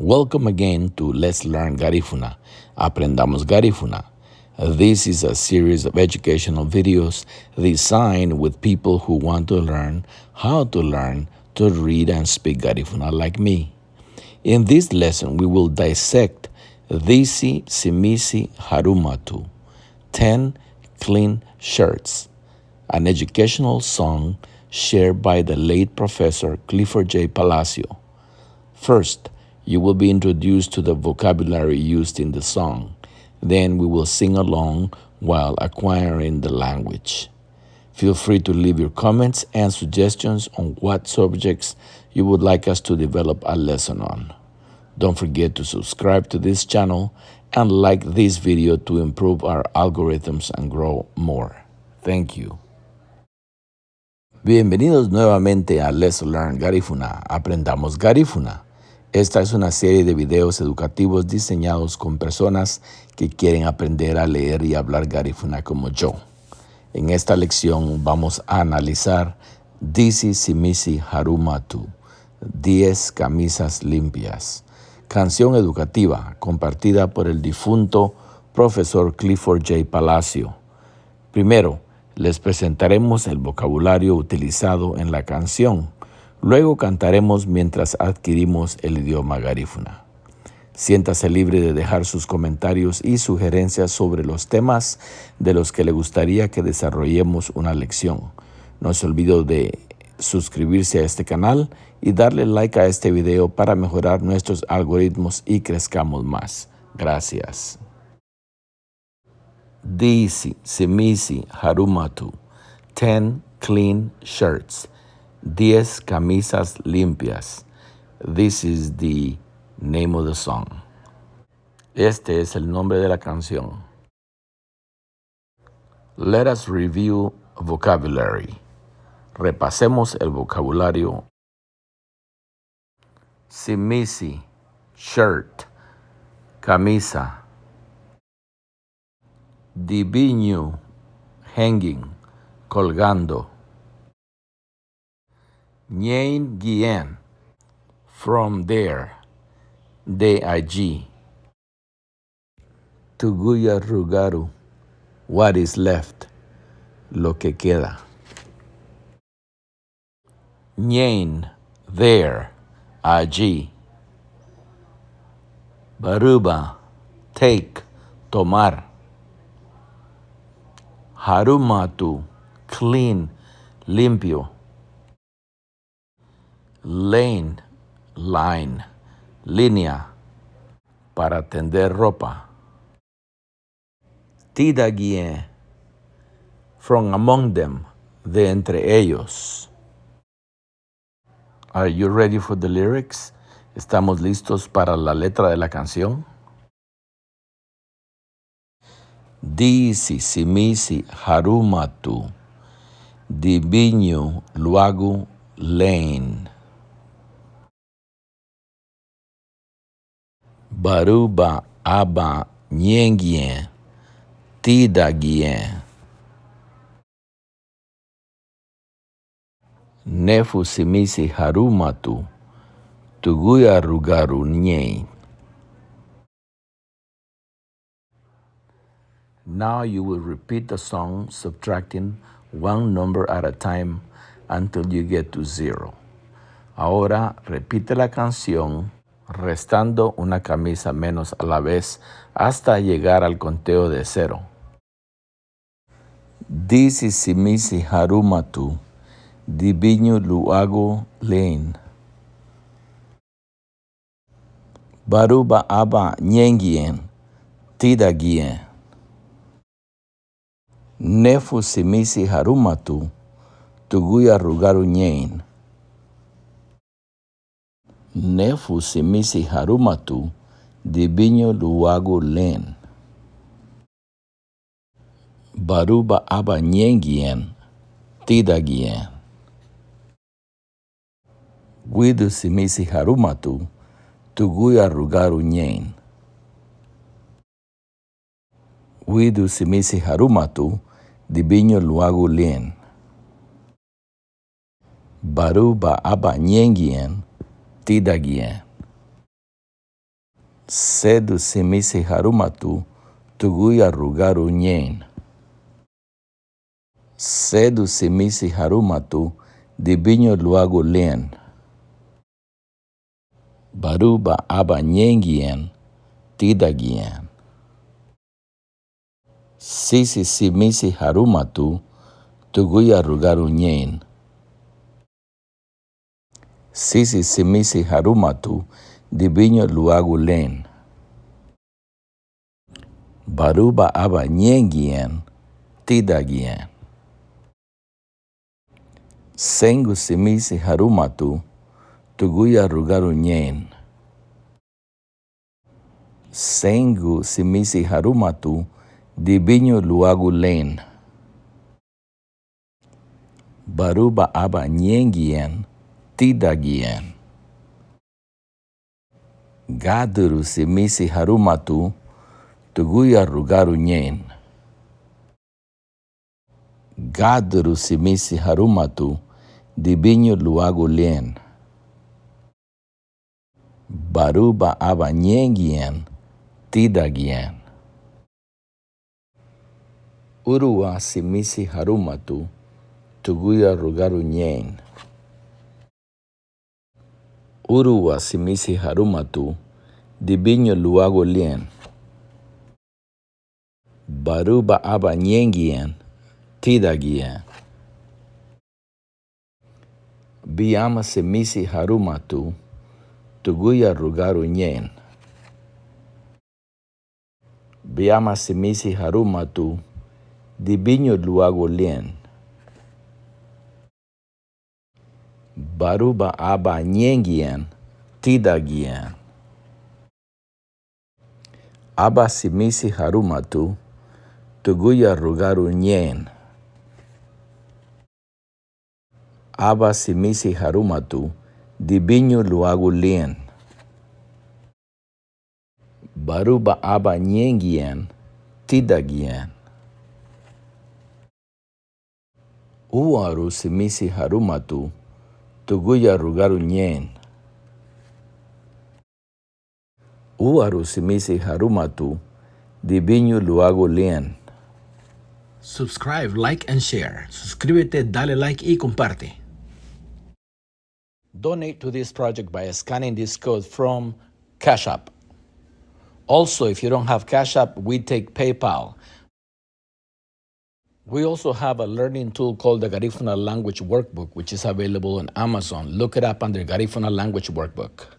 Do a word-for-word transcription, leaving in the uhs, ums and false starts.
Welcome again to Let's Learn Garifuna. Aprendamos Garifuna. This is a series of educational videos designed with people who want to learn how to learn to read and speak Garifuna like me. In this lesson, we will dissect Disi Simisi Harumatu, ten Clean Shirts, an educational song shared by the late Professor Clifford J. Palacio. First, you will be introduced to the vocabulary used in the song. Then we will sing along while acquiring the language. Feel free to leave your comments and suggestions on what subjects you would like us to develop a lesson on. Don't forget to subscribe to this channel and like this video to improve our algorithms and grow more. Thank you. Bienvenidos nuevamente a Let's Learn Garifuna, Aprendamos Garífuna. Esta es una serie de videos educativos diseñados con personas que quieren aprender a leer y hablar garífuna como yo. En esta lección vamos a analizar Disi Simisi Harumatu, diez camisas limpias, canción educativa compartida por el difunto profesor Clifford J. Palacio. Primero, les presentaremos el vocabulario utilizado en la canción. Luego cantaremos mientras adquirimos el idioma garífuna. Siéntase libre de dejar sus comentarios y sugerencias sobre los temas de los que le gustaría que desarrollemos una lección. No se olvide de suscribirse a este canal y darle like a este video para mejorar nuestros algoritmos y crezcamos más. Gracias. Disi Simisi Harumatu, ten clean shirts, diez camisas limpias. This is the name of the song. Este es el nombre de la canción. Let us review vocabulary. Repasemos el vocabulario. Simisi, shirt, camisa. Dibiñu, hanging, colgando. Ñein gien, from there, de allí. Tuguya rugaru, what is left, lo que queda. Ñein, there, allí. Baruba, take, tomar. Harumatu, clean, limpio. Lein, line, línea, para tender ropa. Tidagiñe, from among them, de entre ellos. Are you ready for the lyrics? ¿Estamos listos para la letra de la canción? Disi simisi harumatu, dibiñu luagu lein. Baruba aban ñeingiñe, tídangiñe. Nefu simisi harumatu, tuguyarügüru ñein. Now you will repeat the song, subtracting one number at a time until you get to zero. Ahora repite la canción, restando una camisa menos a la vez, hasta llegar al conteo de cero. Disi simisi harumatu, dibiñu luagu lein. Baruba aban ñeingiñe, tídangiñe. Nefu simisi harumatu, tuguyarügüru ñein. Nefu simisi harumatu, dibiñu luagu lein. Baruba aban ñeingiñe, tídangiñe. Widü simisi harumatu, tuguyarügüru ñein. Widü simisi harumatu, dibiñu luagu lein. Baruba aban ñeingiñe, tídangiñe. Sedu simisi harumatu, tuguya rugaru ñein. Sedu simisi harumatu, dibiñu luagu lian. Baruba aban ñeingiñe, tídangiñe. Sisi simisi harumatu, tuguya rugaru ñein. Sisi simisi harumatu, dibiñu luagu lian. Baruba aban ñeingiñe, tídangiñe. Seingu simisi harumatu, tuguya rugaru ñein. Seingu simisi harumatu, dibiñu luagu lian. Baruba aban ñeingiñe, tídangiñe. Gádürü simisi harumatu, tuguya rugaru ñein. Gádürü simisi harumatu, dibiñu luagu lian. Baruba aban ñeingiñe, tídangiñe. Urua simisi harumatu, tuguya rugaru ñein. Urua simisi harumatu, dibiñu luagu lian. Baruba aban ñeingiñe, tídangiñe. Biama simisi harumatu, tuguya rugaru ñein. Biama simisi harumatu, dibiñu luagu lian. Baruba aban ñeingiñe, tídangiñe. Aba simisi harumatu, tuguya rugaru ñein. Aba simisi harumatu, dibiñu luagu lian. Baruba aban ñeingiñe, tídangiñe. Úaru simisi harumatu, tuguya rugaru ñein. Úaru simisi harumatu, dibiñu luagu lian. Subscribe, like and share. Suscríbete, dale like y comparte. Donate to this project by scanning this code from Cash App. Also, if you don't have Cash App, we take PayPal. We also have a learning tool called the Garifuna Language Workbook, which is available on Amazon. Look it up under Garifuna Language Workbook.